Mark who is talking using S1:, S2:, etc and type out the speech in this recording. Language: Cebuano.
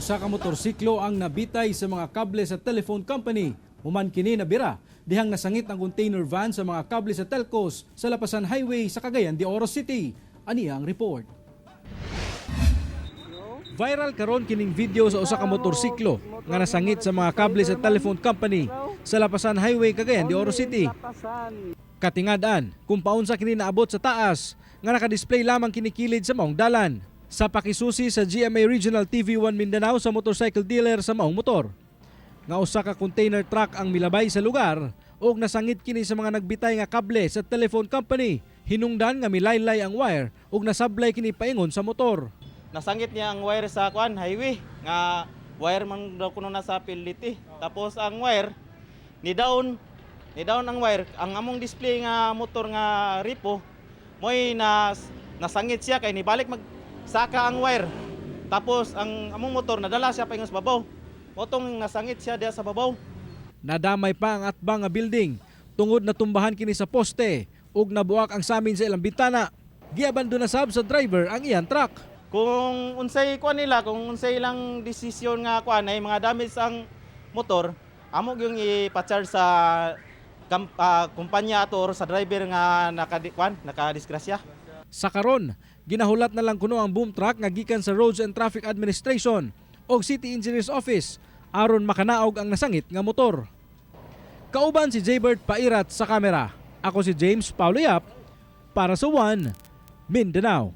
S1: Usa ka motorsiklo ang nabitay sa mga kable sa telephone company. Human kini nabira dihang nasangit ang container van sa mga kable sa telcos sa Lapasan Highway sa Cagayan de Oro City. Ani ang report. Viral karon kining video sa usa ka motorsiklo nga nasangit sa mga kable sa telephone company sa Lapasan Highway, Cagayan de Oro City. Katingad-an kung paunsa kini naabot sa taas nga nakadisplay lamang kini kilid sa maong dalan. Sa pakisusi sa GMA Regional TV1 Mindanao sa motorcycle dealer sa maong motor, nga usa ka container truck ang milabay sa lugar ug nasangit kini sa mga nagbitay nga kable sa telephone company. Hinungdan nga milaylay ang wire ug nasablay kini paingon sa motor.
S2: Nasangit niya ang wire sa kwan highway nga wire man daw kuno na sa PLDT. Tapos ang wire ni down ang wire, ang among display nga motor nga repo mo'y nasangit siya kay nibalik mag saka ang wire. Tapos ang among motor nadala siya paingon sa babaw. Motong nasangit siya diya sa babaw.
S1: Nadamay pa ang atbang nga building tungod natumbahan kini sa poste ug nabuak ang samin sa ilang bintana. Giabando na sab sa driver ang iyang truck.
S2: Kung unsay kuan nila, kung unsay ilang desisyon nga kuan ay mga damage ang motor, amo gyung ipa-charge sa kumpanya ato or sa driver nga naka kuan, nakadisgrasya.
S1: Sa karon, ginahulat na lang kuno ang boom truck nga gikan sa Roads and Traffic Administration o City Engineers Office aron makanaog ang nasangit nga motor. Kauban si Jaybert Pairat sa kamera. Ako si James Paulo Yap para sa One Mindanao.